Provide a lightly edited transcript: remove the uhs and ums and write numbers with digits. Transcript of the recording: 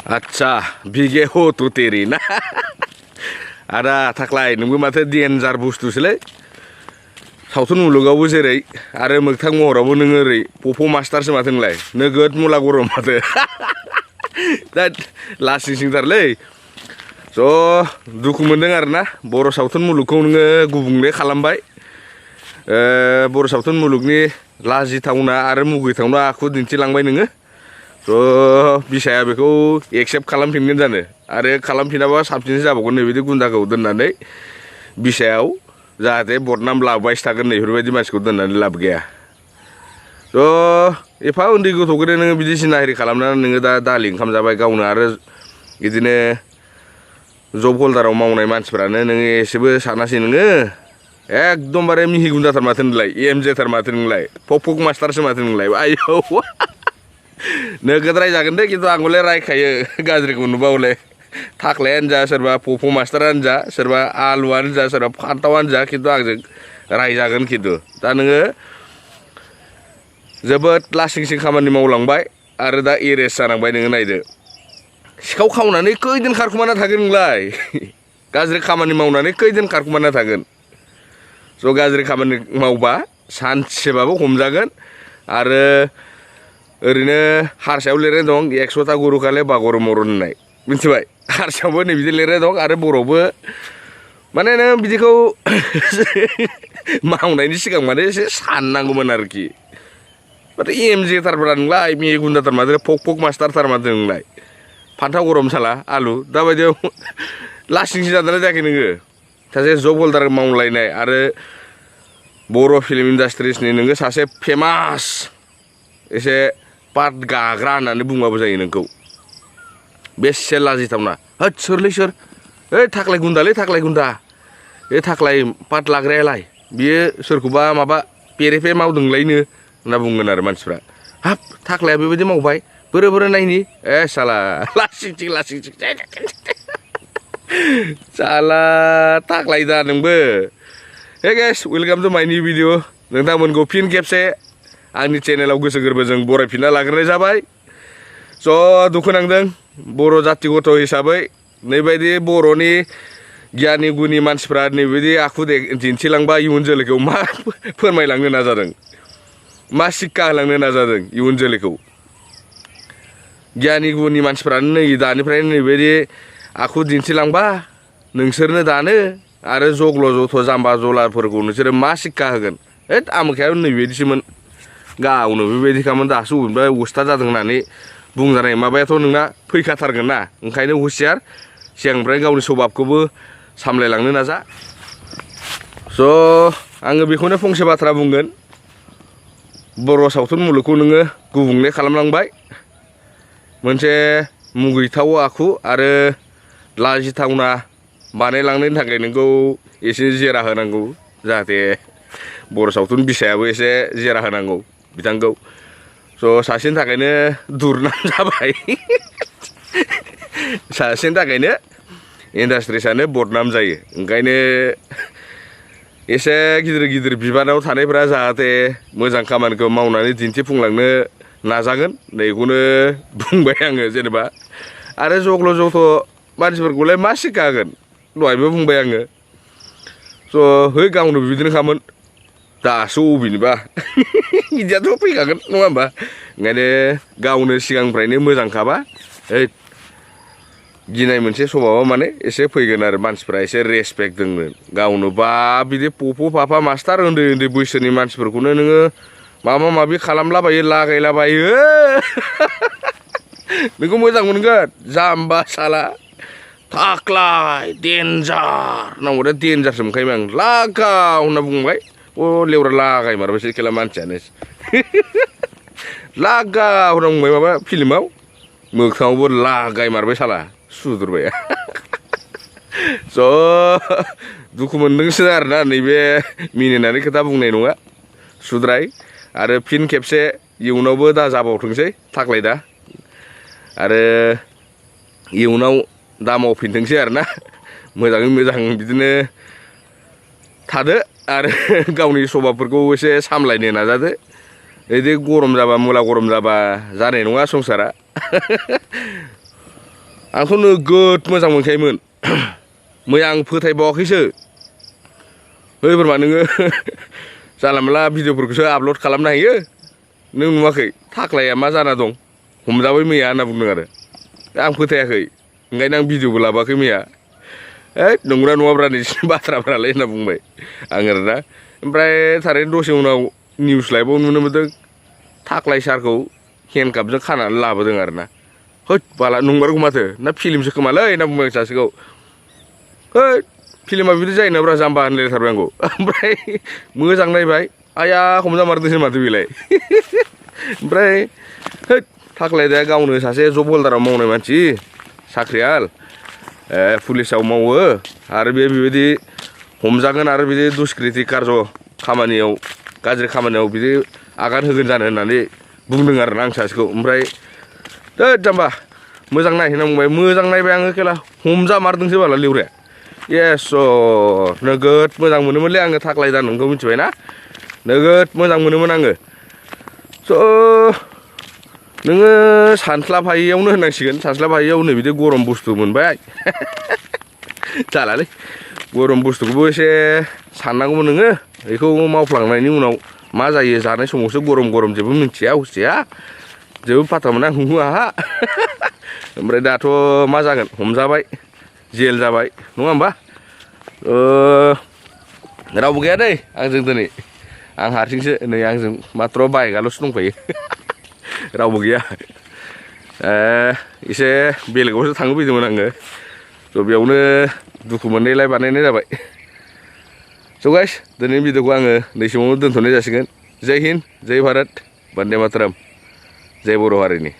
आच्छा भिगे हो तो तेरी ना आदा थाख्लाय नोंबो माथो डेन्जार बुस्थुसोलै सावथुन मुलुगावबो जेरै आरो मोगथां महरावबो नों ओरै पप' मास्टारसो माथो नोंलाय नोगोद मुला गरम माथो दा लासिं सिंथारलै स' दुखु मोनदों आरोना बर' सावथुन मुलुगखौ नोङो गुबुंले खालामबाय बर' सावथुन मुलुगनि लाजिथावना आरो मुगैथावना आखु दिन्थिलांबाय नोङो स' बिसाया बेखौ एक्सेप्ट खालामफिनगोन जानो आरो खालामफिनाबा साबसिनसो जाबावगोन नैबिदि गुन्दाखौ दोननानै बिसायाव जाहाथे बदनाम लाबायसो थागोन नैफोरबायदि मानसिखौ दोननानै लाब गैया स' एफा उन्दै गथ'खौनो नोङो बिदि सिनाहारि खालामनानै नोङो दा दालि ओंखाम जाबाय गावनो आरो बिदिनो जब हल्दाराव मावनाय मानसिफ्रानो नोङो एसेबो सानासै नोङो एकदमबारे मिहि गुन्दाथार माथो नोंलाय एमजेथार माथो नोंलाय पक मास्टारसो माथो नोंलाय आयौ नोगोद रायजागोन दे खिन्थु आंखौलाय रायखायो गाज्रिखौ नुबा हले थाख्लायानो जा सोरबा पप' मास्टारानो जा सोरबा आलुआनो जा सोरबा फान्थावानो जा खिन्थु आंजों रायजागोन खिन्थु दा नोङो जोबोद लासिं सिं खामानि मावलांबाय आरो दा एरेस्ट जानांबाय नोङो नायदो सिखाव खावनानै खैदिन खारखुमाना थागोन नोंलाय गाज्रि खामानि मावनानै खैदिन खारखुमाना थागोन स' गाज्रि खामानि मावबा सानसेबाबो हमजागोन आरो ओरैनो हारसायाव लिरनाय दं 100ता गुरु खाले बागर मरन होननाय मिथिबाय हारसायावबो नै बिदि लिरनाय दं आरो बर'आवबो माने नों बिदिखौ मावनायनि सिगां माने एसे साननांगौमोन आरोखि माथो एमजेथारब्रा नोंलाय मिहि गुन्दाथार माथो पक मास्टारथार माथो नोंलाय फान्थाव गरम साला आलु दाबायदियाव लासिंसिं जादोंना जायाखै नोङो सासे जब हल्दार मावलायनाय आरो बर' फिल्म इन्डास्ट्रिसनि नोङो सासे फेमास एसे पार्ट गाग्रा होननानै बुंबाबो जायो नोंखौ बेसे लाजिथावना होद सोरलै सोर ओइ थाख्लाय गुन्दालै थाख्लाय गुन्दा बे थाख्लाय पार्ट लाग्रायालाय बियो सोरखौबा माबा पेरेफे मावदोंलायनो होनना बुंगोन आरो मानसिफ्रा हाब थाख्लाया बेबायदि मावबाय बोरै नायनि साला लासिंसिं साला थाख्लाय दा नोंबो हे गाइस वेलकाम टु माय निउ भिडिअ नोंथांमोनखौ फिन खेबसे आंनि चेनेलाव गोसो गोरबोजों बरायफिनना लाग्रोनाय जाबाय स' दुखु नांदों बर' जाथि गथ' हिसाबै नैबायदि बर'नि गियानि गुनि मानसिफ्रा नैबायदि आखु दिन्थिलांबा इयुन जोलैखौ मा फोरमायलांनो नाजादों मा सिक्का होलांनो नाजादों इयुन जोलैखौ गियानि गुनि मानसिफ्रानो नै दानिफ्रायनो नैबायदि आखु दिन्थिलांबा नोंसोरनो दानो आरो जग्ल' जथ' जाम्बा जलाफोरखौ नोंसोरो मा सिक्का होगोन हैद आमोखाया नैबायदिसोमोन गावनो बेबायदिखामोन दासो बबेबा उस्ताद जादों होननानै बुंजानाय माबायाथ' नोंना फैखाथारगोन ना ओंखायनो हुसियार सिगांनिफ्राय गावनि सभाबखौबो सामलायलांनो नाजा स' आङो बेखौनो फंसे बाथ्रा बुंगोन बर' सावथुन मुलुगखौ नोङो गुबुंले खालामलांबाय मोनसे मुगैथाव आखु आरो लाजिथावना बानायलांनायनि थाखाय नोंखौ एसे जेरा होनांगौ जाहाथे बर' सावथुन बिसायाबो एसे जेरा होनांगौ बिथांखौ स' सासेनि थाखायनो दुरनाम जाबाय सासेनि थाखायनो इन्डास्ट्रिसानो बदनाम जायो ओंखायनो एसे गिदिर बिबानाव थानायफ्रा जाहाथे मोजां खामानिखौ मावनानै दिन्थिफुंलांनो नाजागोन नैखौनो बुंबाय आङो जेनेबा आरो जग्ल' जथ' मानसिफोरखौलाय मा सिक्का होगोन दहायबो बुंबाय आङो स' है गावनो बिदिनोखामोन दासो अबेनिबा बिदियाथ' फैखागोन नङा होमबा ओंखायनो गावनो सिगांनिफ्रायनो मोजांखाबा गिनाय मोनसे सभाबा माने एसे फैगोन आरो मानसिफ्रा एसे रेसपेक्ट दोंनो गावनो बा बिदि पप' पापा मास्टार उन्दै बैसोनि मानसिफोरखौनो नोङो माबा माबि खालामलाबायो लागायलाबायो नोंखौ मोजां मोनगोन जाम्बा साला थाख्लाय देन्जार नांगौ देन्जारसो मोनखायोमोन आं लागाव होनना बुंबाय लेवरा लागाय मारबायसो खेला मानसियानो लागाव होनना बुंबाय माबा फिल्माव मोखाङावबो लागाय मारबाय साला सुद्रबाय स' दुखु मोनदोंसो आरोना नैबे मिनिनानै खोथा बुंनाय नङा सुद्राय आरो फिन खेबसे इयुनावबो दा जाबावथोंसै थाख्लाय दा आरो इयुनाव दा मावफिनथोंसै आरोना मोजाङै मोजां बिदिनो थादो आरो गावनि सभाफोरखौ एसे सामलायनो नाजादो बिदि गरम जाबा मुला गरम जाबा जानाय नङा संसारा आंथ' नोगोद मोजां मोनखायोमोन मैया आं फोथायबावाखैसो ओइ बोरमा नोङो जानला मोनला भिडिअफोरखौसो आपल'ड खालामनो हायो नों नुवाखै थाख्लाया मा जाना दं हमजाबाय मैया होनना बुंदों आरो आं फोथायाखै ओंखायनो आं भिडिअबो लाबोआखै मैया ओइ नंगौना नङाब्रा नोंसिनि बाथ्राफ्रालाय होनना बुंबाय आं आरोना ओमफ्राय थारैनो दसे उनाव निउस लाइभआव नुनो मोन्दों थाख्लाय सारखौ हेन्डकापजों खानानै लाबोदों आरोना होद बाला नंमारगौ माथो ना फिल्मसो खोमालै होनना बुंबाय आं सासेखौ होद फिल्मा बिदि जायो नाब्रा जाम्बा होनलायथारबाय आंखौ ओमफ्राय मोजां नायबाय आया हमजामारदोंसो माथो बेलाय ओमफ्राय होद थाख्लायदाया गावनो सासे जब हल्दाराव मावनाय मानसि साख्रियाल पुलिसाव मावो आरो बेबायदि हमजागोन आरो बिदि दुष्कृति कार्य खामानियाव गाज्रि खामानियाव बिदि आगान होगोन जानो होननानै बुंदों आरोना आं सासेखौ ओमफ्राय होद जाम्बा मोजां नाय होनना बुंबाय मोजां नायबाय आङो खेला हमजामारदोंसो बाला लिउराया येस नोगोद मोजां मोनोमोनलै आङो थाख्लाय दा नोंखौ मिथिबाय ना नोगोद मोजां मोनोमोन आङो स' नोङो सानस्लाबहायैयावनो होननांसिगोन सानस्लाबहायैयाव नै बिदि गरम बुस्थु मोनबाय जालालै गरम बुस्थुखौबो एसे साननांगौमोन नोङो बेखौ मावफ्लांनायनि उनाव मा जायो जानाय समावसो गरम गरम जेबो मिन्थिया हसिया जेबो फात्ता मोना हुहु आहा ओमफ्राय दाथ' मा जागोन हमजाबाय जेल जाबाय नङा होमबा रावबो गैया दै आंजों दिनै आं हारसिंसो नै आंजों मात्र' बाइकआल'सो दंफायो रावबो गैया एसे बेलेगावसो थांनो फैदोंमोन आङो स' बेयावनो दुखु मोननायलाय बानायनाय जाबाय स' गाइस दिनैनि भिडिअखौ आङो नै समावनो दोनथ'नाय जासिगोन जय हिन्द जय भारत बन्दे मातरम जय बर' हारिनि